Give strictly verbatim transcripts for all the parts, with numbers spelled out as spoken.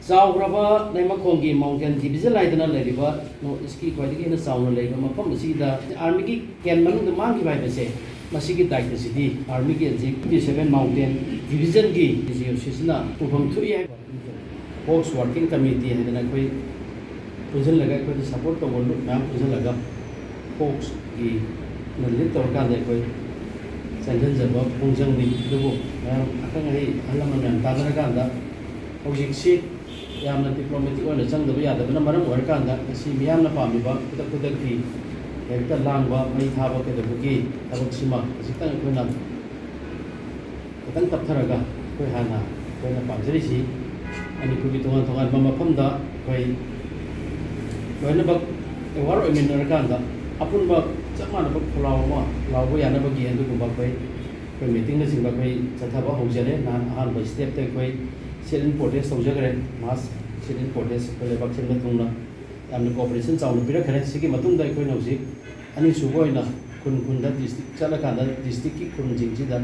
ꯆꯥꯎꯈ꯭ꯔꯕ ꯂꯩꯃꯈꯣꯡꯒꯤ mountain division ꯍꯥꯏꯗꯅ ꯂꯩꯔꯤꯕ north ꯏꯁꯀꯤ ꯈ꯭ꯋꯥꯏꯗꯒꯤ ꯍꯦꯟꯅ ꯆꯥꯎꯅ ꯂꯩꯕ ꯃꯐꯝ ꯑꯁꯤꯗ ꯑꯥꯔꯃꯤꯒꯤ ꯀꯦꯝ ꯃꯅꯨꯡꯗ ꯃꯥꯡꯈꯤꯕ ꯍꯥꯏꯕꯁꯦ, ꯃꯁꯤꯒꯤ ꯗꯥꯏꯇꯁꯤꯗꯤ ꯑꯥꯔꯃꯤꯒꯤ ꯍꯧꯖꯤꯛ fifty seven mountain ꯗꯤꯕꯤꯖꯟꯒꯤ D G O ꯁꯤꯁꯤꯅ ꯄꯨꯐꯝ ꯊꯣꯛꯏ ꯍꯥꯏꯕ꯫ ꯐꯣꯛꯁ ꯋꯥꯔꯀꯤꯡ ꯀꯃꯤꯇꯤ ꯍꯥꯏꯗꯅ ꯑꯩꯈꯣꯏ ꯄꯨꯟꯁꯤꯜꯂꯒ, ꯑꯩꯈꯣꯏꯗ ꯁꯄꯣꯔꯠ ꯇꯧꯕ ꯂꯨꯞ ꯃꯌꯥꯝ ꯄꯨꯟꯁꯤꯜꯂꯒ, ꯐꯣꯛꯁꯀꯤꯅ ꯂꯤꯗ ꯇꯧꯔꯀꯥꯟꯗ ꯑꯩꯈꯣꯏ ꯆꯪꯁꯤꯟꯖꯕ ꯈꯣꯡꯖꯪꯅꯤ꯫ ꯑꯗꯨꯕꯨ ꯃꯌꯥꯝ ꯑꯈꯪ ꯑꯍꯩ ꯑꯍꯜ ꯂꯃꯟ ꯃꯌꯥꯝ ꯇꯥꯟꯅꯔꯀꯥꯟꯗ, ꯍꯧꯖꯤꯛꯁꯤ ꯌꯥꯝꯅ ꯗꯤꯄ꯭ꯂꯣꯃꯦꯇꯤꯛ ꯑꯣꯏꯅ ꯆꯪꯗꯕ ꯌꯥꯗꯕꯅ ꯃꯔꯝ ꯑꯣꯏꯔꯀꯥꯟꯗ, ꯉꯁꯤ ꯃꯤꯌꯥꯝꯅ ꯄꯥꯝꯃꯤꯕ ꯈꯨꯗꯛ ꯈꯨꯗꯛꯀꯤ ꯍꯦꯛꯇ ꯂꯥꯡꯕ, ꯃꯩ ꯊꯥꯕ ꯀꯩꯗꯧꯕꯒꯤ ꯊꯕꯛꯁꯤꯃ ꯈꯖꯤꯛꯇꯪ ꯑꯩꯈꯣꯏꯅ ꯈꯤꯇꯪ ꯇꯞꯊꯔꯒ, ꯑꯩꯈꯣꯏ ꯍꯥꯟꯅ ꯑꯩꯈꯣꯏꯅ ꯄꯥꯝꯖꯔꯤꯁꯤ ꯃꯅꯤꯄꯨꯔꯒꯤ ꯇꯣꯉꯥꯟ ꯇꯣꯉꯥꯟꯕ ꯃꯐꯝꯗ ꯑꯩꯈꯣꯏ ꯂꯣꯏꯅꯃꯛ ꯑꯦꯋꯥꯔ ꯑꯣꯏꯃꯤꯟꯅꯔꯀꯥꯟꯗ, ꯑꯄꯨꯟꯕ ꯆꯞ ꯃꯥꯟꯅꯕ ꯈꯣꯜꯂꯥꯎ ꯑꯃ ꯂꯥꯎꯕ ꯌꯥꯅꯕꯒꯤ ꯑꯗꯨꯒꯨꯝꯕ ꯑꯩꯈꯣꯏ, ꯑꯩꯈꯣꯏ ꯃꯤꯇꯤꯡꯅꯆꯤꯡꯕ ꯑꯩꯈꯣꯏ ꯆꯠꯊꯕ ꯍꯧꯖꯔꯦ꯫ ꯅꯍꯥꯟ ꯑꯍꯥꯟꯕ ꯁ꯭ꯇꯦꯞꯇ ꯑꯩꯈꯣꯏ ꯁꯤꯠ ꯏꯟ ꯄ꯭ꯔꯣꯇꯦꯁ ꯇꯧꯖꯈ꯭ꯔꯦ, ꯃꯥꯁ ꯁꯤꯠ ꯏꯟ ꯄ꯭ꯔꯣꯇꯦꯁ ꯑꯩꯈꯣꯏ ꯂꯩꯕꯥꯛ ꯁꯤꯟꯕ ꯊꯨꯡꯅ ꯌꯥꯝꯅ ꯀꯣꯑꯣꯄꯔꯦꯁꯟ ꯆꯥꯎꯅ ꯄꯤꯔꯛꯈ꯭ꯔꯦ꯫ ꯁꯤꯒꯤ ꯃꯇꯨꯡꯗ ꯑꯩꯈꯣꯏꯅ ꯍꯧꯖꯤꯛ ꯑꯅꯤꯁꯨꯕ ꯑꯣꯏꯅ ꯈꯨꯟ ꯈꯨꯟꯗ, ꯗꯤꯁꯇ꯭ꯔꯤꯛ ꯆꯠꯂꯀꯥꯟꯗ, ꯗꯤꯁꯇ꯭ꯔꯤꯛꯀꯤ ꯈꯨꯟꯁꯤꯡꯁꯤꯗ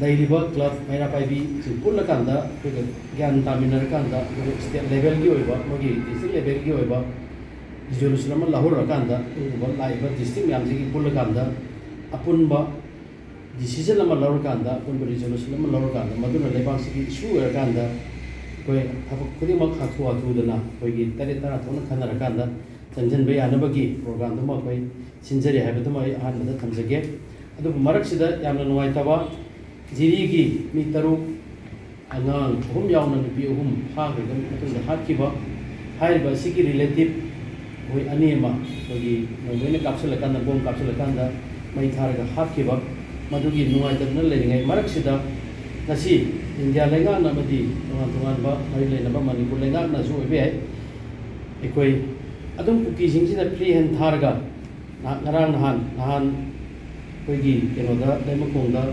ꯂꯩꯔꯤꯕ ꯀ꯭ꯂꯕ ꯃꯩꯔꯥ ꯄꯥꯏꯕꯤꯁꯤꯡ ꯄꯨꯜꯂꯀꯥꯟꯗ, ꯑꯩꯈꯣꯏꯒ ꯒ꯭ꯌꯥꯟ ꯇꯥꯃꯤꯟꯅꯔꯀꯥꯟꯗ, ꯑꯩꯈꯣꯏꯒꯤ ꯁ꯭ꯇꯦꯠ ꯂꯦꯚꯦꯜꯒꯤ ꯑꯣꯏꯕ, ꯃꯣꯏꯒꯤ ꯗꯤꯁꯇ꯭ꯔꯤꯛ ꯂꯦꯚꯦꯜꯒꯤ ꯑꯣꯏꯕ ꯔꯤꯖꯣꯂꯨꯁꯟ ꯑꯃ ꯂꯧꯍꯧꯔꯀꯥꯟꯗ, ꯑꯗꯨꯒꯨꯝꯕ ꯂꯥꯛꯏꯕ ꯗꯤꯁꯇ꯭ꯔꯤꯛ ꯃꯌꯥꯝꯁꯤꯒꯤ ꯄꯨꯜꯂꯀꯥꯟꯗ ꯑꯄꯨꯟꯕ ꯗꯤꯁꯤꯖꯟ ꯑꯃ ꯂꯧꯔꯀꯥꯟꯗ, ꯑꯄꯨꯟꯕ ꯔꯤꯖꯣꯂꯨꯁꯟ ꯑꯃ ꯂꯧꯔꯀꯥꯟꯗ, ꯃꯗꯨꯅ ꯂꯩꯕꯥꯛꯁꯤꯒꯤ ꯏꯁꯨ ꯑꯣꯏꯔꯀꯥꯟꯗ, ꯑꯩꯈꯣꯏ ꯊꯕꯛ ꯈꯨꯗꯤꯡꯃꯛ ꯍꯥꯊꯨ ꯍꯥꯊꯨꯗꯅ ꯑꯩꯈꯣꯏꯒꯤ ꯇꯔꯦꯠ ꯇꯔꯥ ꯊꯣꯛꯅ ꯈꯟꯅꯔꯀꯥꯟꯗ ꯆꯪꯁꯤꯟꯕ ꯌꯥꯅꯕꯒꯤ ꯄ꯭ꯔꯣꯒ꯭ꯔꯥꯝꯗꯨꯃ ꯑꯩꯈꯣꯏ ꯁꯤꯟꯖꯔꯤ ꯍꯥꯏꯕꯗꯨꯃ ꯑꯩ ꯑꯍꯥꯟꯕꯗ ꯊꯝꯖꯒꯦ꯫ ꯑꯗꯨꯕꯨ ꯃꯔꯛꯁꯤꯗ ꯌꯥꯝꯅ ꯅꯨꯡꯉꯥꯏꯇꯕ, ꯖꯤꯔꯤꯒꯤ ꯃꯤ ꯇꯔꯨꯛ, ꯑꯉꯥꯡ ꯑꯍꯨꯝ ꯌꯥꯎꯅ ꯅꯨꯄꯤ ꯑꯍꯨꯝ ꯐꯥꯈ꯭ꯔꯕ ꯃꯇꯨꯡꯗ ꯍꯥꯠꯈꯤꯕ꯫ ꯍꯥꯏꯔꯤꯕ ꯑꯁꯤꯒꯤ ꯔꯤꯂꯦꯇꯤꯚ ꯑꯩꯈꯣꯏ ꯑꯅꯤ ꯑꯃ ꯑꯩꯈꯣꯏꯒꯤ ꯅꯣꯡꯃꯩꯅ ꯀꯥꯞꯁꯤꯜꯂꯀꯥꯟꯗ, ꯕꯣꯝ ꯀꯥꯞꯁꯤꯜꯂꯀꯥꯟꯗ ꯃꯩ ꯊꯥꯔꯒ ꯍꯥꯠꯈꯤꯕ꯫ ꯃꯗꯨꯒꯤ ꯅꯨꯡꯉꯥꯏꯇꯗꯅ ꯂꯩꯔꯤꯉꯩ ꯃꯔꯛꯁꯤꯗ, ꯉꯁꯤ ꯏꯟꯗꯤꯌꯥ ꯂꯩꯉꯥꯛꯅ ꯑꯃꯗꯤ ꯇꯣꯉꯥꯟ ꯇꯣꯉꯥꯟꯕ ꯃꯔꯤ ꯂꯩꯅꯕ ꯃꯅꯤꯄꯨꯔ ꯂꯩꯉꯥꯛꯅꯁꯨ ꯑꯣꯏꯕ ꯌꯥꯏ, ꯑꯩꯈꯣꯏ ꯑꯗꯨꯝ ꯀꯨꯀꯤꯁꯤꯡꯁꯤꯗ ꯐ꯭ꯔꯤ ꯍꯦꯟ ꯊꯥꯔꯒ ꯅꯍꯥꯛ ꯉꯔꯥꯡ ꯅꯍꯥꯟ, ꯅꯍꯥꯟ ꯑꯩꯈꯣꯏꯒꯤ ꯀꯩꯅꯣꯗ, ꯂꯩꯃꯈꯣꯡꯗ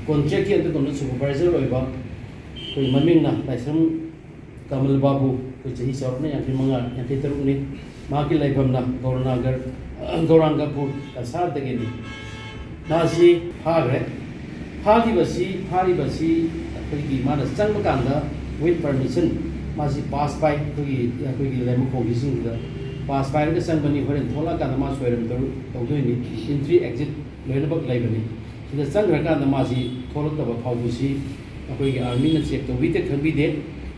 ꯀꯣꯟꯇ꯭ꯔꯦꯛꯀꯤ ꯑꯗꯨꯒꯨꯝꯕ ꯁꯨꯄꯔꯚꯥꯏꯖꯔ ꯑꯣꯏꯕ, ꯑꯩꯈꯣꯏ ꯃꯃꯤꯡꯅ ꯂꯥꯏꯁ꯭ꯔꯝ ꯀꯃꯜ ꯕꯥꯕꯨ, ꯑꯩꯈꯣꯏ ꯆꯍꯤ ꯆꯥꯎꯔꯥꯛꯅ ꯌꯥꯡꯈꯩ ꯃꯉꯥ, ꯌꯥꯡꯈꯩ ꯇꯔꯨꯛꯅꯤ꯫ ꯃꯍꯥꯛꯀꯤ ꯂꯩꯐꯝꯅ ꯒꯧꯔꯅꯥꯒꯔ, ꯒꯧꯔꯥꯡꯒꯄꯨꯔ ꯀꯁꯥꯔꯗꯒꯤꯅꯤ꯫ ꯃꯥꯁꯤ ꯐꯥꯈ꯭ꯔꯦ꯫ ꯐꯥꯈꯤꯕꯁꯤ, ꯐꯥꯔꯤꯕꯁꯤ ꯑꯩꯈꯣꯏꯒꯤ ꯃꯥꯅ ꯆꯪꯕ ꯀꯥꯟꯗ with permission, ꯃꯥꯁꯤ ꯄꯥꯁ ꯄꯥꯏ, ꯑꯩꯈꯣꯏꯒꯤ ꯑꯩꯈꯣꯏꯒꯤ ꯂꯩꯃꯈꯣꯡꯒꯤꯁꯤꯡꯁꯤꯗ ꯄꯥꯁ ꯄꯥꯏꯔꯒ ꯆꯪꯕꯅꯤ꯫ ꯍꯣꯔꯦꯟ ꯊꯣꯛꯂꯛꯑꯀꯥꯟꯗ ꯃꯥ ꯁꯣꯏꯔꯝꯗꯧ ꯇꯧꯗꯣꯏꯅꯤ꯫ ꯑꯦꯟꯇ꯭ꯔꯤ ꯑꯦꯛꯖꯤꯠ ꯂꯣꯏꯅꯃꯛ ꯂꯩꯕꯅꯤ꯫ ꯁꯤꯗ ꯆꯪꯈ꯭ꯔꯀꯥꯟꯗ ꯃꯥꯁꯤ ꯊꯣꯛꯂꯛꯇꯕ ꯐꯥꯎꯕꯁꯤ ꯑꯩꯈꯣꯏꯒꯤ ꯑꯥꯔꯃꯤꯅ ꯆꯦꯛ ꯇꯧꯕꯤꯗꯦ, ꯈꯪꯕꯤꯗꯦ꯫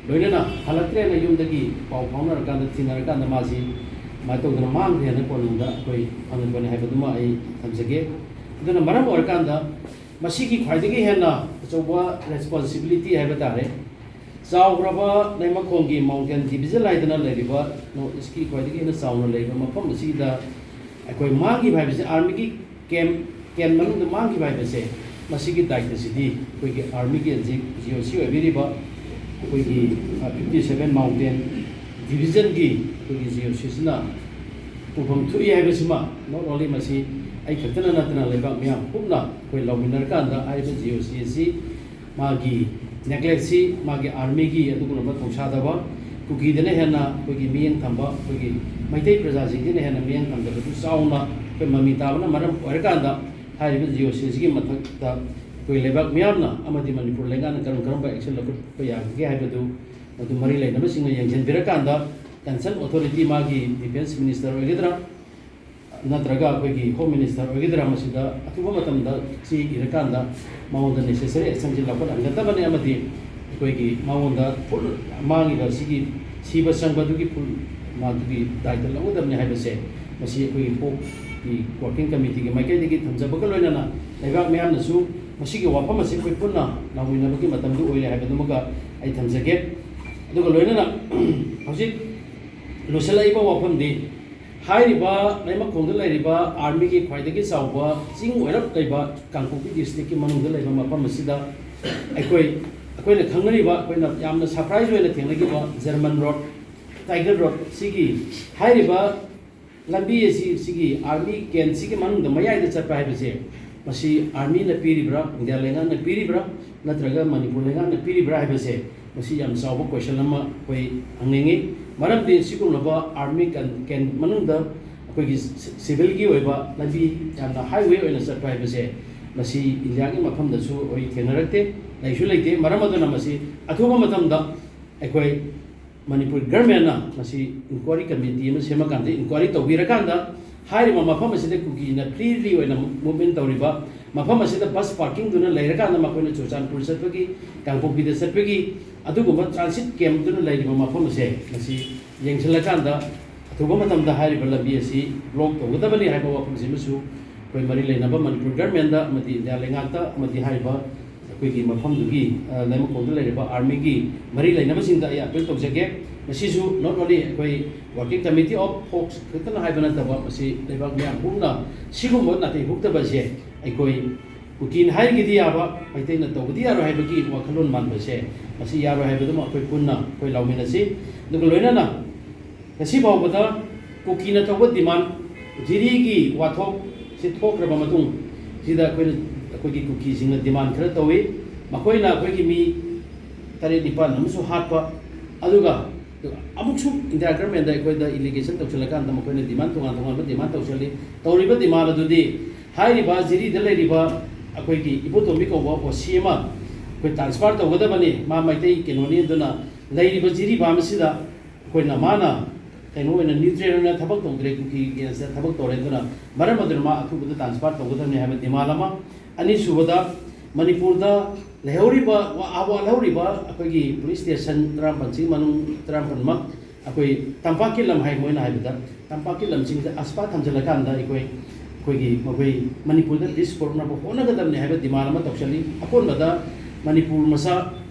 ꯂꯣꯏꯅꯅ ꯍꯜꯂꯛꯇ꯭ꯔꯦꯅ ꯌꯨꯝꯗꯒꯤ ꯄꯥꯎ ꯐꯥꯎꯅꯔꯀꯥꯟꯗ, ꯊꯤꯅꯔꯀꯥꯟꯗ ꯃꯥꯁꯤ ꯁꯨꯃꯥꯏꯅ ꯇꯧꯗꯅ ꯃꯥꯡꯈ꯭ꯔꯦꯅ ꯀꯣꯅꯨꯡꯗ ꯑꯩꯈꯣꯏ ꯐꯪꯉꯛꯄꯅꯤ ꯍꯥꯏꯕꯗꯨꯃ ꯑꯩ ꯊꯝꯖꯒꯦ꯫ ꯑꯗꯨꯅ ꯃꯔꯝ ꯑꯣꯏꯔꯀꯥꯟꯗ ꯃꯁꯤꯒꯤ ꯈ꯭ꯋꯥꯏꯗꯒꯤ ꯍꯦꯟꯅ ꯑꯆꯧꯕ ꯔꯦꯁꯄꯣꯟꯁꯤꯕꯤꯂꯤꯇꯤ ꯍꯥꯏꯕ ꯇꯥꯔꯦ, ꯆꯥꯎꯈ꯭ꯔꯕ ꯂꯩꯃꯈꯣꯡꯒꯤ ꯃꯥꯎꯟꯇꯦꯟ ꯗꯤꯕꯤꯖꯟ ꯍꯥꯏꯗꯅ ꯂꯩꯔꯤꯕ ꯅꯣꯔꯠ ꯏꯁꯀꯤ ꯈ꯭ꯋꯥꯏꯗꯒꯤ ꯍꯦꯟꯅ ꯆꯥꯎꯅ ꯂꯩꯕ ꯃꯐꯝ ꯑꯁꯤꯗ ꯑꯩꯈꯣꯏ ꯃꯥꯡꯈꯤꯕ ꯍꯥꯏꯕꯁꯦ, ꯑꯥꯔꯃꯤꯒꯤ ꯀꯦꯝ ꯀꯦꯝ ꯃꯅꯨꯡꯗ ꯃꯥꯡꯈꯤꯕ ꯍꯥꯏꯕꯁꯦ, ꯃꯁꯤꯒꯤ ꯗꯥꯏꯇꯁꯤꯗꯤ ꯑꯩꯈꯣꯏꯒꯤ ꯑꯥꯔꯃꯤꯒꯤ ꯍꯧꯖꯤꯛ ꯖꯤ ꯑꯣ ꯁꯤ ꯑꯣꯏꯕꯤꯔꯤꯕ ꯑꯩꯈꯣꯏꯒꯤ ꯐꯤꯐꯇꯤ ꯁꯚꯦꯟ ꯃꯥꯎꯟꯇꯦꯟ ꯗꯤꯕꯤꯖꯟꯒꯤ ꯑꯩꯈꯣꯏꯒꯤ ꯖꯤ ꯑꯣ ꯁꯤꯁꯤꯅ ꯄꯨꯐꯝ ꯊꯣꯛꯏ ꯍꯥꯏꯕꯁꯤꯃ, not only ꯃꯁꯤ ꯑꯩ ꯈꯛꯇꯅ ꯅꯠꯇꯅ ꯂꯩꯕꯥꯛ ꯃꯤꯌꯥꯝ ꯄꯨꯝꯅ ꯑꯩꯈꯣꯏ ꯂꯧꯃꯤꯟꯅꯔꯀꯥꯟꯗ ꯍꯥꯏꯔꯤꯕ ꯖꯤ ꯑꯣ ꯁꯤ ꯑꯁꯤ ꯃꯥꯒꯤ ꯅꯦꯒ꯭ꯂꯦꯛꯁꯤ, ꯃꯥꯒꯤ ꯑꯥꯔꯃꯤꯒꯤ ꯑꯗꯨꯒꯨꯝꯂꯕ ꯊꯧꯁꯥꯗꯕ, ꯀꯨꯀꯤꯗꯅ ꯍꯦꯟꯅ ꯑꯩꯈꯣꯏꯒꯤ ꯃꯤꯠꯌꯦꯡ ꯊꯝꯕ, ꯑꯩꯈꯣꯏꯒꯤ ꯃꯩꯇꯩ ꯄ꯭ꯔꯖꯥꯁꯤꯡꯁꯤꯅ ꯍꯦꯟꯅ ꯃꯤꯠꯌꯦꯡ ꯊꯝꯗꯕꯗꯨ ꯆꯥꯎꯅ ꯑꯩꯈꯣꯏ ꯃꯃꯤ ꯇꯥꯕꯅ ꯃꯔꯝ ꯑꯣꯏꯔꯀꯥꯟꯗ ꯍꯥꯏꯔꯤꯕ ꯖꯤ ꯑꯣ ꯁꯤꯁꯤꯒꯤ ꯃꯊꯛꯇ ꯑꯩꯈꯣꯏ ꯂꯩꯕꯥꯛ ꯃꯤꯌꯥꯝꯅ ꯑꯃꯗꯤ ꯃꯅꯤꯄꯨꯔ ꯂꯩꯉꯥꯛꯅ ꯀꯔꯝ ꯀꯔꯝꯕ ꯑꯦꯛꯁꯟ ꯂꯧꯈꯠꯄ ꯌꯥꯒꯗꯒꯦ ꯍꯥꯏꯕꯗꯨ ꯃꯗꯨ ꯃꯔꯤ ꯂꯩꯅꯕꯁꯤꯡꯅ ꯌꯦꯡꯁꯤꯟꯕꯤꯔꯀꯥꯟꯗ, ꯀꯟꯁꯔꯟ ꯑꯣꯊꯣꯔꯤꯇꯤ, ꯃꯥꯒꯤ ꯗꯤꯐꯦꯟꯁ ꯃꯤꯅꯤꯁꯇꯔ ꯑꯣꯏꯒꯗ꯭ꯔꯥ, ꯅꯠꯇ꯭ꯔꯒ ꯑꯩꯈꯣꯏꯒꯤ ꯍꯣꯝ ꯃꯤꯅꯤꯁꯇꯔ ꯑꯣꯏꯒꯗ꯭ꯔꯥ, ꯃꯁꯤꯗ ꯑꯊꯨꯕ ꯃꯇꯝꯗ ꯆꯦ ꯏꯔꯀꯥꯟꯗ ꯃꯉꯣꯟꯗ ꯅꯦꯁꯦꯁꯔꯤ ꯑꯦꯛꯁꯟꯁꯤ ꯂꯧꯈꯠꯍꯟꯒꯗꯕꯅꯤ꯫ ꯑꯃꯗꯤ ꯑꯩꯈꯣꯏꯒꯤ ꯃꯉꯣꯟꯗ ꯐꯨꯜ ꯃꯥꯡꯉꯤꯕ ꯁꯤꯒꯤ ꯁꯤꯕ ꯆꯪꯕꯗꯨꯒꯤ ꯐꯨꯜ ꯃꯥꯗꯨꯒꯤ ꯗꯥꯏꯇ ꯂꯧꯒꯗꯕꯅꯤ ꯍꯥꯏꯕꯁꯦ, ꯃꯁꯤ ꯑꯩꯈꯣꯏꯒꯤ ꯀꯣꯛꯀꯤ ꯋꯥꯔꯀꯤꯡ ꯀꯃꯤꯇꯤꯒꯤ ꯃꯥꯏꯀꯩꯗꯒꯤ ꯊꯝꯖꯕꯒ ꯂꯣꯏꯅꯅ ꯂꯩꯕꯥꯛ ꯃꯤꯌꯥꯝꯅꯁꯨ ꯃꯁꯤꯒꯤ ꯋꯥꯐꯝ ꯑꯁꯤ ꯑꯩꯈꯣꯏ ꯄꯨꯟꯅ ꯂꯥꯎꯃꯤꯟꯅꯕꯒꯤ ꯃꯇꯝꯗꯨ ꯑꯣꯏꯔꯦ ꯍꯥꯏꯕꯗꯨꯃꯒ ꯑꯩ ꯊꯝꯖꯒꯦ꯫ ꯑꯗꯨꯒ ꯂꯣꯏꯅꯅ ꯍꯧꯖꯤꯛ ꯂꯣꯏꯁꯤꯜꯂꯛꯏꯕ ꯋꯥꯐꯝꯗꯤ, ꯍꯥꯏꯔꯤꯕ ꯂꯩꯃꯈꯣꯡꯗ ꯂꯩꯔꯤꯕ ꯑꯥꯔꯃꯤꯒꯤ ꯈ꯭ꯋꯥꯏꯗꯒꯤ ꯆꯥꯎꯕ ꯆꯤꯡ ꯑꯣꯏꯔꯞ ꯂꯩꯕ ꯀꯥꯡꯄꯣꯛꯄꯤ ꯗꯤꯁꯇ꯭ꯔꯤꯛꯀꯤ ꯃꯅꯨꯡꯗ ꯂꯩꯕ ꯃꯐꯝ ꯑꯁꯤꯗ ꯑꯩꯈꯣꯏ, ꯑꯩꯈꯣꯏꯅ ꯈꯪꯅꯔꯤꯕ, ꯑꯩꯈꯣꯏꯅ ꯌꯥꯝꯅ ꯁꯔꯄ꯭ꯔꯥꯏꯖ ꯑꯣꯏꯅ ꯊꯦꯡꯅꯈꯤꯕ ꯖꯔꯃꯟ ꯔꯣꯗ, ꯇꯥꯏꯒꯔ ꯔꯣꯗ, ꯁꯤꯒꯤ ꯍꯥꯏꯔꯤꯕ ꯂꯝꯕꯤ ꯑꯁꯤ ꯁꯤꯒꯤ ꯑꯥꯔꯃꯤ ꯀꯦꯟꯁꯤꯒꯤ ꯃꯅꯨꯡꯗ ꯃꯌꯥꯏꯗ ꯆꯠꯄ ꯍꯥꯏꯕꯁꯦ, ꯃꯁꯤ ꯑꯥꯔꯃꯤꯅ ꯄꯤꯔꯤꯕ꯭ꯔꯥ, ꯏꯟꯗꯤꯌꯥ ꯂꯩꯉꯥꯛꯅ ꯄꯤꯔꯤꯕ꯭ꯔꯥ, ꯅꯠꯇ꯭ꯔꯒ ꯃꯅꯤꯄꯨꯔ ꯂꯩꯉꯥꯛꯅ ꯄꯤꯔꯤꯕ꯭ꯔꯥ ꯍꯥꯏꯕꯁꯦ, ꯃꯁꯤ ꯌꯥꯝ ꯆꯥꯎꯕ ꯀꯣꯏꯁꯟ ꯑꯃ ꯑꯩꯈꯣꯏ ꯍꯪꯅꯤꯡꯉꯤ꯫ ꯃꯔꯝꯗꯤ ꯁꯤꯒꯨꯝꯂꯕ ꯑꯥꯔꯃꯤ ꯀꯦꯟ, ꯀꯦꯟ ꯃꯅꯨꯡꯗ ꯑꯩꯈꯣꯏꯒꯤ ꯁꯤ-, ꯁꯤꯚꯤꯜꯒꯤ ꯑꯣꯏꯕ ꯂꯝꯕꯤ, ꯌꯥꯝꯅ ꯍꯥꯏꯋꯦ ꯑꯣꯏꯅ ꯆꯠꯄ ꯍꯥꯏꯕꯁꯦ, ꯃꯁꯤ ꯏꯟꯗꯤꯌꯥꯒꯤ ꯃꯐꯝꯗꯁꯨ ꯑꯩꯈꯣꯏ ꯊꯦꯡꯅꯔꯛꯇꯦ, ꯂꯩꯁꯨ ꯂꯩꯇꯦ꯫ ꯃꯔꯝ ꯑꯗꯨꯅ ꯃꯁꯤ ꯑꯊꯨꯕ ꯃꯇꯝꯗ ꯑꯩꯈꯣꯏ ꯃꯅꯤꯄꯨꯔ ꯒꯔꯃꯦꯟꯅ ꯃꯁꯤ ꯏꯟꯀ꯭ꯋꯥꯔꯤ ꯀꯃꯤꯇꯤ ꯑꯃ ꯁꯦꯝꯃꯀꯥꯟꯗ ꯏꯟꯀ꯭ꯋꯥꯔꯤ ꯇꯧꯕꯤꯔꯀꯥꯟꯗ ꯍꯥꯏꯔꯤꯕ ꯃꯐꯝ ꯑꯁꯤꯗ ꯀꯨꯀꯤꯅ ꯐ꯭ꯔꯤꯂꯤ ꯑꯣꯏꯅ ꯃꯨꯞꯃꯦꯟ ꯇꯧꯔꯤꯕ ꯃꯐꯝ ꯑꯁꯤꯗ ꯕꯁ ꯄꯥꯔꯀꯤꯡꯗꯨꯅ ꯂꯩꯔꯀꯥꯟꯗ ꯃꯈꯣꯏꯅ ꯆꯨꯔꯆꯥꯟꯄꯨꯔ ꯆꯠꯄꯒꯤ, ꯀꯥꯡꯄꯣꯛꯄꯤꯗ ꯆꯠꯄꯒꯤ ꯑꯗꯨꯒꯨꯝꯕ ꯇ꯭ꯔꯥꯟꯁꯤꯠ ꯀꯦꯝꯞꯇꯨꯅ ꯂꯩꯔꯤꯕ ꯃꯐꯝ ꯑꯁꯦ ꯃꯁꯤ ꯌꯦꯡꯁꯤꯜꯂꯀꯥꯟꯗ ꯑꯊꯨꯕ ꯃꯇꯝꯗ ꯍꯥꯏꯔꯤꯕ ꯂꯝꯕꯤ ꯑꯁꯤ ꯕ꯭ꯂꯣꯛ ꯇꯧꯒꯗꯕꯅꯤ ꯍꯥꯏꯕ ꯋꯥꯐꯝꯁꯤꯃꯁꯨ ꯑꯩꯈꯣꯏ ꯃꯔꯤ ꯂꯩꯅꯕ ꯃꯅꯤꯄꯨꯔ ꯒꯔꯃꯦꯟꯗ ꯑꯃꯗꯤ ꯏꯟꯗꯤꯌꯥ ꯂꯩꯉꯥꯛꯇ ꯑꯃꯗꯤ ꯍꯥꯏꯔꯤꯕ ꯑꯩꯈꯣꯏꯒꯤ ꯃꯐꯝꯗꯨꯒꯤ, ꯑ, ꯂꯩꯃꯈꯣꯡꯗ ꯂꯩꯔꯤꯕ ꯑꯥꯔꯃꯤꯒꯤ ꯃꯔꯤ ꯂꯩꯅꯕꯁꯤꯡꯗ ꯑꯩ ꯑꯄꯤꯜ ꯇꯧꯖꯒꯦ꯫ ꯃꯁꯤꯁꯨ not only ꯑꯩꯈꯣꯏ Working Committee of Folks ꯈꯛꯇꯅ ꯍꯥꯏꯕ ꯅꯠꯇꯕ, ꯃꯁꯤ ꯂꯩꯕꯥꯛ ꯃꯤꯌꯥꯝ ꯄꯨꯝꯅ ꯁꯤꯒꯨꯝꯕ ꯅꯥꯇꯩ ꯍꯨꯛꯇꯕꯁꯦ ꯑꯩꯈꯣꯏ ꯀꯨꯀꯤꯅ ꯍꯥꯏꯔꯒꯗꯤ ꯌꯥꯕ, ꯃꯩꯇꯩꯅ ꯇꯧꯕꯗꯤ ꯌꯥꯔꯣꯏ ꯍꯥꯏꯕꯒꯤ ꯋꯥꯈꯜꯂꯣꯟ ꯃꯥꯟꯕꯁꯦ ꯃꯁꯤ ꯌꯥꯔꯣꯏ ꯍꯥꯏꯕꯗꯨꯃ ꯑꯩꯈꯣꯏ ꯄꯨꯟꯅ ꯑꯩꯈꯣꯏ ꯂꯥꯎꯃꯤꯟꯅꯁꯤ꯫ ꯑꯗꯨꯒ ꯂꯣꯏꯅꯅ ꯉꯁꯤ ꯐꯥꯎꯕꯗ ꯀꯨꯀꯤꯅ ꯇꯧꯕ ꯗꯤꯃꯥꯟ, ꯖꯤꯔꯤꯒꯤ ꯋꯥꯊꯣꯛꯁꯤ ꯊꯣꯛꯈ꯭ꯔꯕ ꯃꯇꯨꯡ ꯁꯤꯗ ꯑꯩꯈꯣꯏꯅ, ꯑꯩꯈꯣꯏꯒꯤ ꯀꯨꯀꯤꯁꯤꯡꯅ ꯗꯤꯃꯥꯟ ꯈꯔ ꯇꯧꯏ꯫ ꯃꯈꯣꯏꯅ ꯑꯩꯈꯣꯏꯒꯤ ꯃꯤ ꯇꯔꯦꯠ ꯅꯤꯄꯥꯜ ꯑꯃꯁꯨ ꯍꯥꯠꯄ, ꯑꯗꯨꯒ ꯑꯃꯨꯛꯁꯨ ꯏꯟꯗꯤꯌꯥ ꯒꯔꯃꯦꯟꯗ ꯑꯩꯈꯣꯏꯗ ꯑꯦꯂꯤꯒꯦꯁꯟ ꯇꯧꯁꯤꯜꯂꯀꯥꯟꯗ ꯃꯈꯣꯏꯅ ꯗꯤꯃꯥꯟ ꯇꯣꯉꯥꯟ ꯇꯣꯉꯥꯟꯕ ꯗꯤꯃꯥꯟ ꯇꯧꯁꯤꯜꯂꯤ꯫ ꯇꯧꯔꯤꯕ ꯗꯤꯃꯥꯟ ꯑꯗꯨꯗꯤ ꯍꯥꯏꯔꯤꯕ ꯖꯤꯔꯤꯗ ꯂꯩꯔꯤꯕ ꯑꯩꯈꯣꯏꯒꯤ ꯏꯕꯣꯇꯣꯝꯕꯤ ꯀꯧꯕ ꯑꯣ ꯁꯤ ꯑꯃ ꯑꯩꯈꯣꯏ ꯇ꯭ꯔꯥꯟꯁꯐꯔ ꯇꯧꯒꯗꯕꯅꯤ, ꯃꯥ ꯃꯩꯇꯩ ꯀꯩꯅꯣꯅꯤ, ꯑꯗꯨꯅ ꯂꯩꯔꯤꯕ ꯖꯤꯔꯤ ꯐꯥꯝ ꯑꯁꯤꯗ ꯑꯩꯈꯣꯏꯅ ꯃꯥꯅ ꯀꯩꯅꯣ ꯑꯣꯏꯅ ꯅ꯭ꯌꯨꯇ꯭ꯔꯦꯟ ꯑꯣꯏꯅ ꯊꯕꯛ ꯇꯧꯗ꯭ꯔꯦ, ꯀꯨꯀꯤꯒꯤ ꯑꯁꯤꯗ ꯊꯕꯛ ꯇꯧꯔꯦ, ꯑꯗꯨꯅ ꯃꯔꯝ ꯑꯗꯨꯅ ꯃꯥ ꯑꯊꯨꯕꯗ ꯇ꯭ꯔꯥꯟꯁꯐꯔ ꯇꯧꯒꯗꯕꯅꯤ ꯍꯥꯏꯕ ꯗꯤꯃꯥꯟ ꯑꯃ꯫ ꯑꯅꯤꯁꯨꯕꯗ, ꯃꯅꯤꯄꯨꯔꯗ ꯂꯩꯍꯧꯔꯤꯕ, ꯋꯥ-, ꯋꯥꯠꯍꯧꯔꯤꯕ ꯑꯩꯈꯣꯏꯒꯤ ꯄꯨꯂꯤꯁ ꯁ꯭ꯇꯦꯁꯟ ꯇꯔꯥꯃꯥꯄꯜꯁꯤꯒꯤ ꯃꯅꯨꯡ ꯇꯔꯥꯃꯥꯄꯜꯃꯛ ꯑꯩꯈꯣꯏ ꯇꯝꯄꯥꯛꯀꯤ ꯂꯝ ꯍꯥꯏ, ꯃꯣꯏꯅ ꯍꯥꯏꯕꯗ ꯇꯝꯄꯥꯛꯀꯤ ꯂꯝꯁꯤꯡꯁꯤꯗ ꯑꯁꯄꯥ ꯊꯝꯖꯤꯜꯂꯀꯥꯟꯗ ꯑꯩꯈꯣꯏ, ꯑꯩꯈꯣꯏꯒꯤ ꯃꯈꯣꯏ ꯃꯅꯤꯄꯨꯔꯗ ꯄꯤꯁ ꯄꯨꯔꯛꯅꯕ ꯍꯣꯠꯅꯒꯗꯕꯅꯤ ꯍꯥꯏꯕ ꯗꯤꯃꯥꯟ ꯑꯃ ꯇꯧꯁꯤꯜꯂꯤ꯫ ꯑꯀꯣꯟꯕꯗ ꯃꯅꯤꯄꯨꯔ ꯃꯆꯥ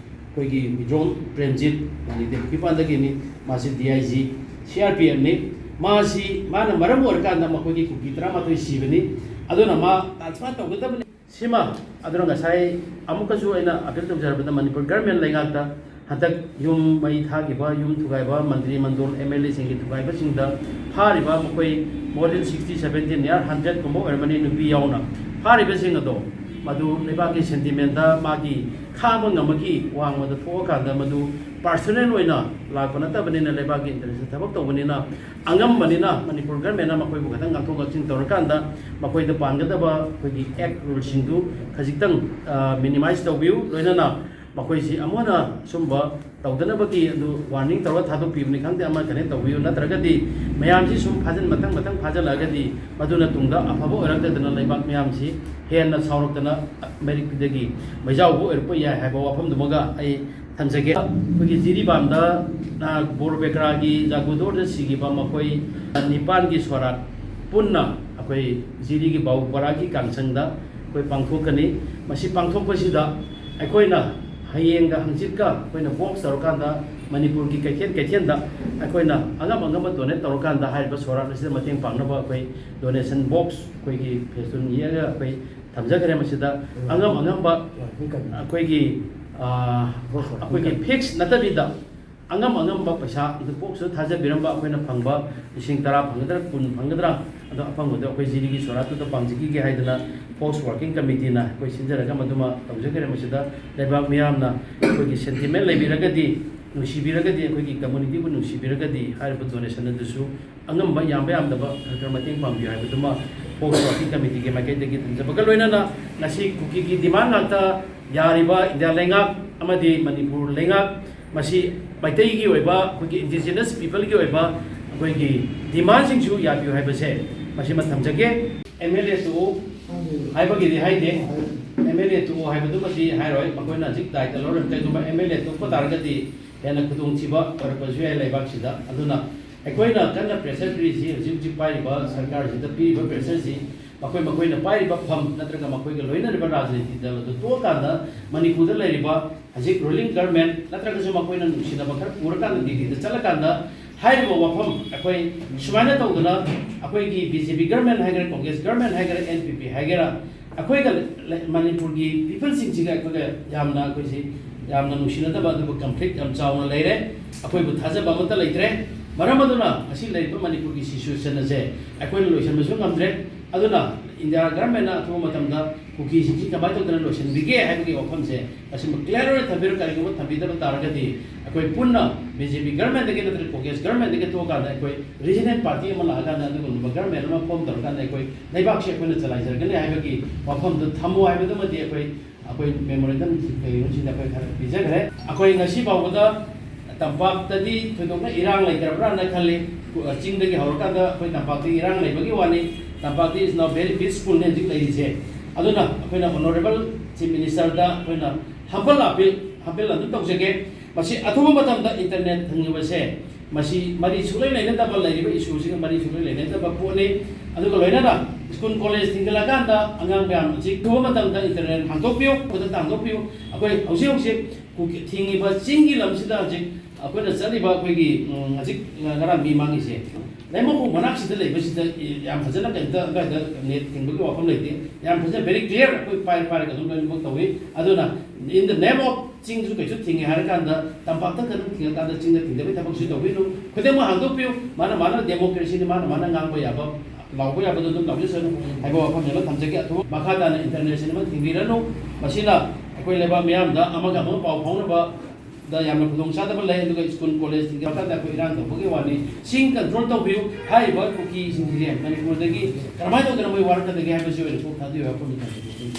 ꯑꯩꯈꯣꯏꯒꯤ ꯋꯤꯗ꯭ꯔꯣꯟ ꯄ꯭ꯔꯦꯝꯖꯤꯠ, ꯃꯥꯅꯤ ꯇꯦꯡꯈꯨꯜꯄꯥꯟꯗꯒꯤꯅꯤ, ꯃꯥꯁꯤ D I G C R P ꯑꯦꯐꯅꯤ꯫ ꯃꯥꯁꯤ, ꯃꯥꯅ ꯃꯔꯝ ꯑꯣꯏꯔꯀꯥꯟꯗ ꯃꯈꯣꯏꯒꯤ ꯀꯨꯀꯤ ꯇꯔꯥꯃꯥꯊꯣꯏ ꯁꯤꯕꯅꯤ꯫ ꯑꯗꯨꯅ ꯃꯥ ꯇ꯭ꯔꯥꯟꯁꯐꯔ ꯇꯧꯒꯗꯕꯅꯤ꯫ ꯁꯤꯃ, ꯑꯗꯨꯅ ꯉꯁꯥꯏ ꯑꯃꯨꯛꯀꯁꯨ ꯑꯩꯅ ꯑꯄꯤꯜ ꯇꯧꯖꯔꯕꯗ ꯃꯅꯤꯄꯨꯔ ꯒꯔꯃꯦꯟ ꯂꯩꯉꯥꯛꯇ ꯍꯟꯗꯛ ꯌꯨꯝ ꯃꯩ ꯊꯥꯈꯤꯕ, ꯌꯨꯝ ꯊꯨꯒꯥꯏꯕ, ꯃꯟꯇ꯭ꯔꯤ ꯃꯟꯗꯣꯜ ꯑꯦꯝ ꯑꯦꯜ ꯑꯦꯁꯤꯡꯒꯤ ꯊꯨꯒꯥꯏꯕꯁꯤꯡꯗ ꯐꯥꯔꯤꯕ ꯃꯈꯣꯏ more than sixty, seventy, near hundred ꯀꯨꯝꯕ ꯑꯣꯏꯔꯝꯃꯅꯤ, ꯅꯨꯄꯤ ꯌꯥꯎꯅ꯫ ꯐꯥꯔꯤꯕꯁꯤꯡ ꯑꯗꯣ ꯃꯗꯨ ꯂꯩꯕꯥꯛꯀꯤ ꯁꯦꯟꯇꯤꯃꯦꯟꯗ ꯃꯥꯒꯤ ꯈꯥꯡꯕ ꯉꯝꯕꯒꯤ ꯋꯥꯡꯃꯗ ꯊꯣꯛꯑꯀꯥꯟꯗ ꯃꯗꯨ ꯄꯥꯔꯁꯣꯅꯦꯜ ꯑꯣꯏꯅ ꯂꯥꯛꯄ ꯅꯠꯇꯕꯅꯤꯅ, ꯂꯩꯕꯥꯛꯀꯤ ꯏꯟꯇꯔꯦꯁꯇ ꯊꯕꯛ ꯇꯧꯕꯅꯤꯅ, ꯑꯉꯝꯕꯅꯤꯅ ꯃꯅꯤꯄꯨꯔ ꯒꯔꯃꯦꯟꯅ ꯃꯈꯣꯏꯕꯨ ꯈꯤꯇꯪ ꯉꯥꯛꯊꯣꯛ ꯉꯥꯛꯁꯤꯟ ꯇꯧꯔꯀꯥꯟꯗ ꯃꯈꯣꯏꯗ ꯄꯥꯟꯒꯗꯕ ꯑꯩꯈꯣꯏꯒꯤ ꯑꯦꯛ ꯔꯨꯜꯁꯤꯡꯗꯨ ꯈꯖꯤꯛꯇꯪ, ꯑ, ꯃꯤꯅꯤꯃꯥꯏꯁ ꯇꯧꯕꯤꯌꯨ꯫ ꯂꯣꯏꯅꯅ ꯃꯈꯣꯏꯁꯤ ꯑꯃꯨꯛ ꯍꯟꯅ ꯁꯨꯝꯕ ꯇꯧꯗꯅꯕꯒꯤ ꯑꯗꯨ ꯋꯥꯔꯅꯤꯡ ꯇꯧꯔꯒ ꯊꯥꯗꯣꯛꯄꯤꯕꯅꯤ ꯈꯪꯗꯦ, ꯑꯃ ꯈꯪꯗꯦ ꯇꯧꯕꯤꯌꯨ, ꯅꯠꯇ꯭ꯔꯒꯗꯤ ꯃꯌꯥꯝꯁꯤ ꯁꯨꯝ ꯐꯥꯖꯤꯟ ꯃꯊꯪ ꯃꯊꯪ ꯐꯥꯖꯤꯜꯂꯛꯑꯒꯗꯤ ꯃꯗꯨꯅ ꯇꯨꯡꯗ ꯑꯐꯕ ꯑꯣꯏꯔꯛꯇꯗꯅ ꯂꯩꯕꯥꯛ ꯃꯌꯥꯝꯁꯤ ꯍꯦꯟꯅ ꯁꯥꯎꯔꯛꯇꯅ ꯃꯩꯔꯤꯛꯇꯒꯤ ꯃꯩꯖꯥꯎꯕ ꯑꯣꯏꯔꯛꯄ ꯌꯥꯏ ꯍꯥꯏꯕ ꯋꯥꯐꯝꯗꯨꯃꯒ ꯑꯩ ꯊꯝꯖꯒꯦ꯫ ꯑꯩꯈꯣꯏꯒꯤ ꯖꯤꯔꯤꯕꯥꯝꯗ, ꯑ, ꯕꯣꯔꯣ ꯕꯦꯀ꯭ꯔꯥꯒꯤ ꯖꯥꯒꯨꯗꯣꯔꯗ ꯁꯤꯈꯤꯕ ꯃꯈꯣꯏ ꯅꯤꯄꯥꯟꯒꯤ ꯁꯣꯔꯥꯠ ꯄꯨꯟꯅ ꯑꯩꯈꯣꯏ ꯖꯤꯔꯤꯒꯤ ꯕꯥꯎ ꯕꯔꯥꯒꯤ ꯀꯥꯡꯁꯪꯗ ꯑꯩꯈꯣꯏ ꯄꯥꯡꯊꯣꯛꯀꯅꯤ꯫ ꯃꯁꯤ ꯄꯥꯡꯊꯣꯛꯄꯁꯤꯗ ꯑꯩꯈꯣꯏꯅ ꯍꯌꯦꯡꯒ ꯍꯪꯆꯤꯠꯀ ꯑꯩꯈꯣꯏꯅ ꯕꯣꯛꯁ ꯇꯧꯔꯀꯥꯟꯗ ꯃꯅꯤꯄꯨꯔꯒꯤ ꯀꯩꯊꯦꯜ ꯀꯩꯊꯦꯜꯗ ꯑꯩꯈꯣꯏꯅ ꯑꯉꯝ ꯑꯉꯝꯕ ꯗꯣꯅꯦꯠ ꯇꯧꯔꯀꯥꯟꯗ ꯍꯥꯏꯔꯤꯕ ꯁꯣꯔꯥꯠ ꯑꯁꯤꯗ ꯃꯇꯦꯡ ꯄꯥꯡꯅꯕ ꯑꯩꯈꯣꯏ ꯗꯣꯅꯦꯁꯟ ꯕꯣꯛꯁ ꯑꯩꯈꯣꯏꯒꯤ ꯐꯦꯁꯇꯨꯟ ꯌꯦꯛꯑꯒ ꯑꯩꯈꯣꯏ ꯊꯝꯖꯈ꯭ꯔꯦ꯫ ꯃꯁꯤꯗ ꯑꯉꯝ ꯑꯉꯝꯕ ꯑꯩꯈꯣꯏꯒꯤ, ꯑ, ꯑꯩꯈꯣꯏꯒꯤ ꯐꯤꯛꯁ ꯅꯠꯇꯕꯤꯗ ꯑꯉꯝ ꯑꯉꯝꯕ ꯄꯩꯁꯥ ꯑꯗꯨ ꯕꯣꯛꯁꯇ ꯊꯥꯖꯕꯤꯔꯝꯕ ꯑꯩꯈꯣꯏꯅ ꯐꯪꯕ ꯂꯤꯁꯤꯡ ꯇꯔꯥ ꯐꯪꯒꯗ꯭ꯔꯥ, ꯀꯨꯟ ꯐꯪꯒꯗ꯭ꯔꯥ, ꯑꯗꯣ ꯑꯐꯪꯕꯗꯣ ꯑꯩꯈꯣꯏ ꯖꯤꯔꯤꯒꯤ ꯁꯣꯔꯥꯠꯇꯨꯗ ꯄꯥꯡꯖꯈꯤꯒꯦ ꯍꯥꯏꯗꯅ ꯕꯣꯛꯁ ꯋꯥꯔꯀꯤꯡ ꯀꯃꯤꯇꯤꯅ ꯑꯩꯈꯣꯏ ꯁꯤꯟꯖꯔꯒ ꯃꯗꯨꯃ ꯇꯧꯖꯈ꯭ꯔꯦ꯫ ꯃꯁꯤꯗ ꯂꯩꯕꯥꯛ ꯃꯤꯌꯥꯝꯅ ꯑꯩꯈꯣꯏꯒꯤ ꯁꯦꯟꯇꯤꯃꯦꯟ ꯂꯩꯕꯤꯔꯒꯗꯤ, ꯅꯨꯡꯁꯤꯕꯤꯔꯒꯗꯤ, ꯑꯩꯈꯣꯏꯒꯤ ꯀꯝꯃꯨꯅꯤꯇꯤꯕꯨ ꯅꯨꯡꯁꯤꯕꯤꯔꯒꯗꯤ ꯍꯥꯏꯔꯤꯕ ꯗꯣꯅꯦꯁꯟ ꯑꯗꯨꯁꯨ ꯑꯉꯝꯕ ꯌꯥꯝꯕ ꯌꯥꯝꯗꯕ ꯈꯔ ꯈꯔ ꯃꯇꯦꯡ ꯄꯥꯡꯕꯤꯌꯨ ꯍꯥꯏꯕꯗꯨꯃ ꯕꯣꯛꯁ ꯋꯥꯔꯀꯤꯡ ꯀꯃꯤꯇꯤꯒꯤ ꯃꯥꯏꯀꯩꯗꯒꯤ ꯊꯝꯖꯕꯒ ꯂꯣꯏꯅꯅ ꯉꯁꯤ ꯀꯨꯀꯤꯒꯤ ꯗꯤꯃꯥꯟ ꯉꯥꯛꯇ ꯌꯥꯔꯤꯕ ꯏꯟꯗꯤꯌꯥ ꯂꯩꯉꯥꯛ ꯑꯃꯗꯤ ꯃꯅꯤꯄꯨꯔ ꯂꯩꯉꯥꯛ ꯃꯁꯤ ꯃꯩꯇꯩꯒꯤ ꯑꯣꯏꯕ, ꯑꯩꯈꯣꯏꯒꯤ ꯏꯟꯗꯤꯖꯤꯅꯁ ꯄꯤꯄꯜꯒꯤ ꯑꯣꯏꯕ ꯑꯩꯈꯣꯏꯒꯤ ꯗꯤꯃꯥꯟꯁꯤꯡꯁꯨ ꯌꯥꯕꯤꯌꯨ ꯍꯥꯏꯕꯁꯦ ꯃꯁꯤꯃ ꯊꯝꯖꯒꯦ꯫ ꯑꯦꯝ ꯑꯦꯜ ꯑꯦ ꯇꯣꯛꯎ ꯍꯥꯏꯕꯒꯤꯗꯤ ꯍꯥꯏꯗꯦ, ꯑꯦꯝ ꯑꯦꯜ ꯑꯦ ꯇꯣꯛꯎ ꯍꯥꯏꯕꯗꯨꯃꯗꯤ ꯍꯥꯏꯔꯣꯏ, ꯃꯈꯣꯏꯅ ꯍꯧꯖꯤꯛ ꯗꯥꯏꯇ ꯂꯧꯔ ꯀꯩꯒꯨꯝꯕ ꯑꯦꯝ ꯑꯦꯜ ꯑꯦ ꯇꯣꯛꯄ ꯇꯥꯔꯒꯗꯤ ꯍꯦꯟꯅ ꯈꯨꯗꯣꯡꯊꯤꯕ ꯑꯣꯏꯔꯛꯄꯁꯨ ꯌꯥꯏ ꯂꯩꯕꯥꯛꯁꯤꯗ꯫ ꯑꯗꯨꯅ ꯑꯩꯈꯣꯏꯅ ꯀꯟꯅ ꯄ꯭ꯔꯦꯁꯔ ꯄꯤꯔꯤꯁꯤ, ꯍꯧꯖꯤꯛ ꯍꯧꯖꯤꯛ ꯄꯥꯏꯔꯤꯕ ꯁꯔꯀꯥꯔꯁꯤꯗ ꯄꯤꯔꯤꯕ ꯄ꯭ꯔꯦꯁꯔꯁꯤ ꯃꯈꯣꯏ ꯃꯈꯣꯏꯅ ꯄꯥꯏꯔꯤꯕ ꯐꯝ ꯅꯠꯇ꯭ꯔꯒ ꯃꯈꯣꯏꯒ ꯂꯣꯏꯅꯔꯤꯕ ꯔꯥꯖꯅꯤꯇꯤ ꯗꯜ ꯑꯗꯨ ꯇꯣꯛꯑꯀꯥꯟꯗ ꯃꯅꯤꯄꯨꯔꯗ ꯂꯩꯔꯤꯕ ꯍꯧꯖꯤꯛ ꯔꯨꯂꯤꯡ ꯒꯔꯃꯦꯟ ꯅꯠꯇ꯭ꯔꯒꯁꯨ ꯃꯈꯣꯏꯅ ꯅꯨꯡꯁꯤꯅꯕ ꯈꯔ ꯄꯨꯔꯀꯥꯟꯗ ꯗꯤꯜꯂꯤꯗ ꯆꯠꯂꯀꯥꯟꯗ ꯍꯥꯏꯔꯤꯕ ꯋꯥꯐꯝ ꯑꯩꯈꯣꯏ ꯁꯨꯃꯥꯏꯅ ꯇꯧꯗꯅ ꯑꯩꯈꯣꯏꯒꯤ ꯕꯤ ꯖꯦ ꯄꯤ ꯒꯔꯃꯦꯟ ꯍꯥꯏꯒꯦꯔꯥ, ꯀꯣꯡꯒ꯭ꯔꯦꯁ ꯒꯔꯃꯦꯟ ꯍꯥꯏꯒꯦꯔꯥ, ꯑꯦꯟ ꯄꯤ ꯄꯤ ꯍꯥꯏꯒꯦꯔꯥ, ꯑꯩꯈꯣꯏꯒ ꯂꯩ-, ꯃꯅꯤꯄꯨꯔꯒꯤ ꯄꯤꯄꯜꯁꯤꯡꯁꯤꯒ ꯑꯩꯈꯣꯏꯒ ꯌꯥꯝꯅ ꯑꯩꯈꯣꯏꯁꯤ ꯌꯥꯝꯅ ꯅꯨꯡꯁꯤꯅꯗꯕ ꯑꯗꯨꯒ ꯀꯟꯐ꯭ꯂꯤꯛ ꯌꯥꯝ ꯆꯥꯎꯅ ꯂꯩꯔꯦ꯫ ꯑꯩꯈꯣꯏꯕꯨ ꯊꯥꯖꯕ ꯑꯃꯠꯇ ꯂꯩꯇ꯭ꯔꯦ꯫ ꯃꯔꯝ ꯑꯗꯨꯅ ꯉꯁꯤ ꯂꯩꯔꯤꯕ ꯃꯅꯤꯄꯨꯔꯒꯤ ꯁꯤꯆꯨꯋꯦꯁꯟ ꯑꯁꯦ ꯑꯩꯈꯣꯏꯅ ꯂꯣꯏꯁꯤꯟꯕꯁꯨ ꯉꯝꯗ꯭ꯔꯦ꯫ ꯑꯗꯨꯅ ꯏꯟꯗꯤꯌꯥ ꯒꯔꯃꯦꯟꯅ ꯑꯊꯨꯕ ꯃꯇꯝꯗ ꯀꯨꯀꯤꯁꯤꯡꯁꯤ ꯀꯃꯥꯏꯅ ꯇꯧꯗꯅ ꯂꯣꯏꯁꯤꯟꯕꯤꯒꯦ ꯍꯥꯏꯕꯒꯤ ꯋꯥꯐꯝꯁꯦ ꯃꯁꯤꯃ ꯀ꯭ꯂꯤꯌꯥꯔ ꯑꯣꯏꯅ ꯊꯝꯕꯤꯔꯣ꯫ ꯀꯔꯤꯒꯨꯝꯕ ꯊꯝꯕꯤꯗꯕ ꯇꯥꯔꯒꯗꯤ ꯑꯩꯈꯣꯏ ꯄꯨꯟꯅ ꯕꯤ ꯖꯦ ꯄꯤ ꯒꯔꯃꯦꯟꯗꯒꯤ ꯅꯠꯇ꯭ꯔꯒ ꯀꯣꯡꯒ꯭ꯔꯦꯁ ꯒꯔꯃꯦꯟꯗꯒꯤ ꯊꯣꯛꯑꯀꯥꯟꯗ ꯑꯩꯈꯣꯏ ꯔꯤꯖꯅꯦꯜ ꯄꯥꯔꯇꯤ ꯑꯃ ꯂꯥꯛꯑꯀꯥꯟꯗ ꯑꯗꯨꯒꯨꯝꯂꯕ ꯒꯔꯃꯦꯟ ꯑꯃ ꯐꯣꯝ ꯇꯧꯔꯀꯥꯟꯗ ꯑꯩꯈꯣꯏ ꯂꯩꯕꯥꯛꯁꯤ ꯑꯩꯈꯣꯏꯅ ꯆꯂꯥꯏꯖꯔꯒꯅꯤ ꯍꯥꯏꯕꯒꯤ ꯋꯥꯐꯝꯗꯨ ꯊꯝꯃꯨ ꯍꯥꯏꯕꯗꯨꯃꯗꯤ ꯑꯩꯈꯣꯏ ꯑꯩꯈꯣꯏ memorandum ꯀꯩꯅꯣꯁꯤꯗ ꯑꯩꯈꯣꯏ ꯈꯔ ꯄꯤꯖꯈ꯭ꯔꯦ꯫ ꯑꯩꯈꯣꯏ ꯉꯁꯤ ꯐꯥꯎꯕꯗ ꯇꯝꯄꯥꯛꯇꯗꯤ ꯊꯣꯏꯗꯣꯛꯅ ꯏꯔꯥꯡ ꯂꯩꯇ꯭ꯔꯕ꯭ꯔꯥꯅ ꯈꯜꯂꯤ꯫ ꯆꯤꯡꯗꯒꯤ ꯍꯧꯔꯀꯥꯟꯗ ꯑꯩꯈꯣꯏ ꯇꯝꯄꯥꯛꯇ ꯏꯔꯥꯡ ꯂꯩꯕꯒꯤ ꯋꯥꯅꯤ꯫ ꯇꯝꯄꯥꯛꯇꯤ is now very peacefulꯅꯦ ꯍꯧꯖꯤꯛ ꯂꯩꯔꯤꯁꯦ꯫ ꯑꯗꯨꯅ ꯑꯩꯈꯣꯏꯅ honourable chief ministerꯗ ꯑꯩꯈꯣꯏꯅ humble appeal, humble ꯑꯗꯨꯝ ꯇꯧꯖꯒꯦ꯫ ꯃꯁꯤ ꯑꯊꯨꯕ ꯃꯇꯝꯗ internet ꯊꯤꯡꯉꯤꯕꯁꯦ, ꯃꯁꯤ ꯃꯔꯤ ꯁꯨꯡꯂꯩ ꯂꯩꯅꯗꯕ, ꯂꯩꯔꯤꯕ issueꯁꯤꯒ ꯃꯔꯤ ꯁꯨꯡꯂꯩ ꯂꯩꯅꯗꯕ ꯄꯣꯠꯅꯤ꯫ ꯑꯗꯨꯒ ꯂꯣꯏꯅꯅ school college ꯊꯤꯡꯖꯤꯜꯂꯀꯥꯟꯗ ꯑꯉꯥꯡ ꯃꯌꯥꯝ ꯍꯧꯖꯤꯛ ꯑꯊꯨꯕ ꯃꯇꯝꯗ internet ꯍꯥꯡꯗꯣꯛꯄꯤꯌꯨ, ꯈꯨꯗꯛꯇ ꯍꯥꯡꯗꯣꯛꯄꯤꯌꯨ꯫ ꯑꯩꯈꯣꯏ ꯍꯧꯖꯤꯛ ꯍꯧꯖꯤꯛ ꯀꯨꯀꯤ-, ꯊꯤꯡꯉꯤꯕ ꯆꯤꯡꯒꯤ ꯂꯝꯁꯤꯗ ꯍꯧꯖꯤꯛ ꯑꯩꯈꯣꯏꯅ ꯆꯠꯂꯤꯕ ꯑꯩꯈꯣꯏꯒꯤ, ꯎꯝ, ꯍꯧꯖꯤꯛ ꯉꯔꯥꯡ ꯃꯤ ꯃꯥꯡꯉꯤꯁꯦ, ꯂꯩꯃꯈꯣꯡ ꯃꯅꯥꯛꯁꯤꯗ ꯂꯩꯕꯁꯤꯗ ꯌꯥꯝ ꯐꯖꯅ ꯀꯩꯝꯇ ꯑꯗꯨꯋꯥꯏꯗ net ꯊꯤꯡꯕꯒꯤ ꯋꯥꯐꯝ ꯂꯩꯇꯦ꯫ ꯌꯥꯝ ꯐꯖꯅ very clear ꯑꯩꯈꯣꯏ ꯄꯥꯏ-, ꯄꯥꯏꯔꯒ ꯑꯗꯨꯝ ꯂꯣꯏꯅꯃꯛ ꯇꯧꯏ꯫ ꯑꯗꯨꯅ in the name of ꯆꯤꯡꯁꯨ ꯀꯩꯁꯨ ꯊꯤꯡꯉꯦ ꯍꯥꯏꯔꯀꯥꯟꯗ ꯇꯝꯄꯥꯛꯇ ꯈꯛꯇꯪ ꯊꯤꯡꯉꯀꯥꯟꯗ ꯆꯤꯡꯗ ꯊꯤꯡꯗꯕꯒꯤ ꯊꯕꯛꯁꯨ ꯇꯧꯕꯤꯅꯨ꯫ ꯈꯨꯗꯤꯡꯃꯛ ꯍꯥꯡꯗꯣꯛꯄꯤꯌꯨ꯫ ꯃꯥꯅ ꯃꯥꯅ democracyꯅꯤ, ꯃꯥꯅ ꯃꯥꯅ ꯉꯥꯡꯕ ꯌꯥꯕ, ꯂꯥꯎꯕ ꯌꯥꯕꯗꯨ ꯑꯗꯨꯝ ꯂꯥꯎꯖꯁꯅꯨ ꯍꯥꯏꯕ ꯋꯥꯐꯝꯁꯤꯃ ꯊꯝꯖꯒꯦ꯫ ꯑꯊꯨꯕ ꯃꯈꯥ ꯇꯥꯅ internet ꯑꯃ ꯊꯤꯡꯕꯤꯔꯅꯨ꯫ ꯃꯁꯤꯅ ꯑꯩꯈꯣꯏ ꯂꯩꯕꯥꯛ ꯃꯤꯌꯥꯝꯗ ꯑꯃꯒ ꯑꯃꯒ ꯄꯥꯎ ꯐꯥꯎꯅꯕꯗ ꯌꯥꯝꯅ ꯈꯨꯗꯣꯡꯆꯥꯗꯕ ꯂꯩ꯫ ꯑꯗꯨꯒ school college ꯊꯤꯡꯕ ꯃꯇꯝꯗ ꯑꯩꯈꯣꯏ ꯏꯔꯥꯡ ꯇꯧꯕꯒꯤ ꯋꯥꯅꯤ꯫ ꯆꯤꯡ control ꯇꯧꯕꯤꯌꯨ꯫ ꯍꯥꯏꯔꯤꯕ ꯀꯨꯀꯤꯁꯤꯡꯁꯦ ꯃꯅꯤꯄꯨꯔꯗꯒꯤ ꯀꯔꯝꯍꯥꯏꯅ ꯇꯧꯗꯅ ꯃꯣꯏ ꯋꯥꯔꯛꯀꯗꯒꯦ ꯍꯥꯏꯕꯁꯤ ꯑꯣꯏꯅ ꯀꯣꯛ ꯊꯥꯗꯕꯤꯌꯨ ꯍꯥꯏꯕ ꯋꯥꯐꯝꯁꯤ ꯊꯝꯖꯒꯦ꯫